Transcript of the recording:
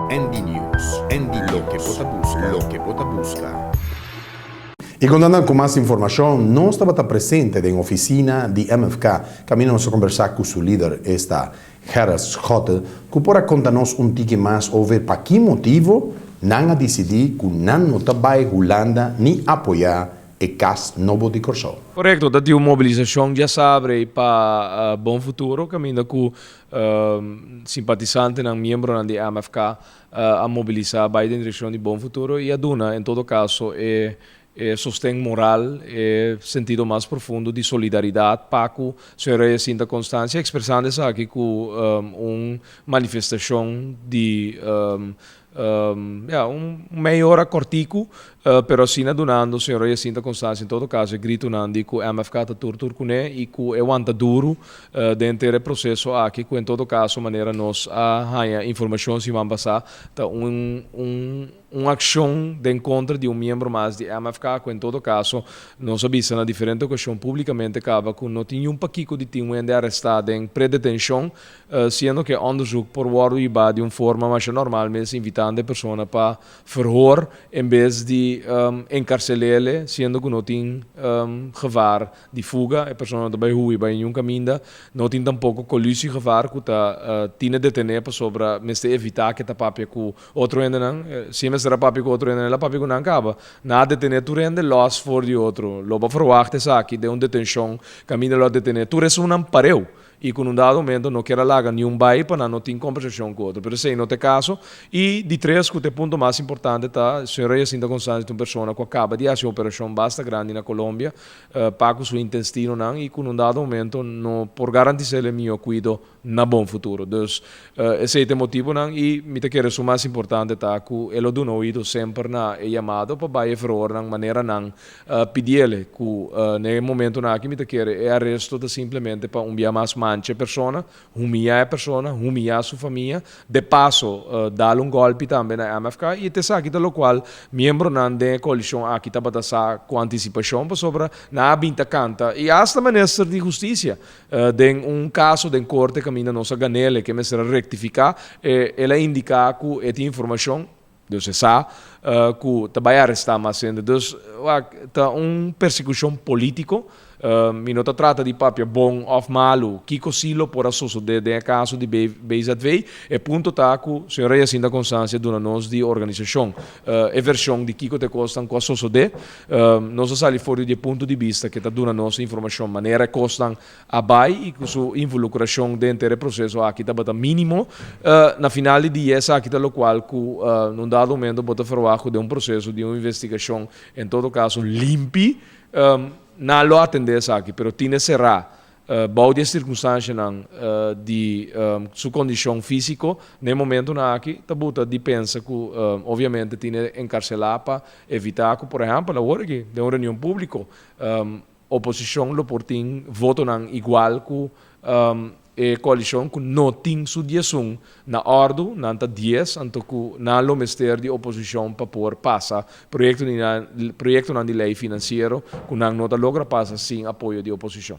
ND News, ND Loke bo ta buska, loke bo ta buska. I kontando ku mas informashon, nos tabata presente den ofisina di MFK, kaminda nos a kombersá ku su lider, esta Gerrit Schotte, ku por a konta nos un tiki mas over pa ki motibu nan a disidí ku nan no ta bai Hulanda ni apoyá e Kas Nobo di Kòrsou. Korekto, ta tin un mobilisashon djasabra pa Bon Futuro, kaminda ku simpatisantenan, miembronan di MFK a mobilisá bai den direkshon di Bon Futuro i a duna en todo kaso e sosten moral, e sentido mas profundo di solidaridat pa ku señora Jacinta Constancia, ekspresando esaki ku un manifestashon di ya, un mei ora kòrtiku, pero asina dunando señora Jacinta Constancia en todo kaso e gritonan di ku MFK ta tur tur kuné i ku e wanta duru den henter e proseso aki ku en todo kaso manera nos a haña informashon siman pasá ta un un un akshon den kontra di un miembro mas di MFK ku en todo kaso nos a bisa na diferente okashon públikamente kaba ku no tin niun pakiko di tin un hende arestá den predetenshon. Siendo ku e onderzoek por wòrdu hibá di un forma masha normal mes invitando e persona pa verhoor en bes di enkarsel'ele siendo ku no tin gevaar di fuga, e persona no ta bai hui bai niun kaminda, no tin tampoko kolusiegevaar ku ta tine detené pasobra mester evitá ku e ta papia ku otro hendenan. Si e mester a papia ku otro hendenan el a papia ku nan kaba. Nan a detené tur hende lòs for di otro. Lo bo ferwagt esaki den un detenshon kaminda lo a detené tur esunnan pareu. I ku nun dado momento no kier a laga niun bai pa nan no tin kombersashon ku otro. Pero esei no ta e kaso. I di tres, ku ta e punto mas importante ta, señor Jacinta Constancia ta un persona ku a kaba di hasi un operashon basta grandi na Colombia pa ku su intestinonan i ku nun dado momento no por garantis'el e mihó kuido na bon futuro. Dus esei ta e motibonan i mi ta kere su mas importante ta ku e lo duna oido semper na e yamado pa bai e verhoornan manera nan Pidiele ku na e momentonan aki mi ta kere e aresto ta simplemente pa un bia mas mancha e persona, humiyá e persona, humiyá su famia, de paso dal un gòlpi tambe na MFK i ta esaki ta lokual miembronan den e koalishon aki tabata sa ku antisipashon pasobra nan a bin ta kanta i asta minister di hustisia den un kaso den korte kaminda nos a gan'el e ke mester a rektifiká el a indiká ku e tin informashon. Dus e sa ku ta bai arestá mas hende. Dus wak, ta un persekushon polítiko. Mi no ta trata di papia bon òf malu. Kiko si lo por a sosodé den e kaso di BZV? E punto ta ku señora Jacinta Constancia duna nos di organisashon e vershon di kiko ta e kosnan ku a sosodé. Nos a sali for di e punto di bista ku e ta duna nos informashon manera e kosnan a bai i ku su involukrashon denter e proseso aki tabata mínimo. Na final di dia esaki ta lokual ku na un dado momento bo ta ferwagt ku den un proseso di un investigashon en todo kaso limpi nan lo atendé esaki pero tine será bou di e sirkunstanshanan di su kondishon físiko na e momentonan aki ta buta di pensa ku obviamente tine enkarselá pa evitá ku por ehèmpel awor aki den un reunion públiko Oposishon lo por tin votonan igual ku e koalishon ku no tin su 11 na òrdu, nan ta 10, anto ku nan lo mester di oposishon pa por pasa proyektonan di lei finansiero ku nan no ta logra pasa sin apoyo di oposishon.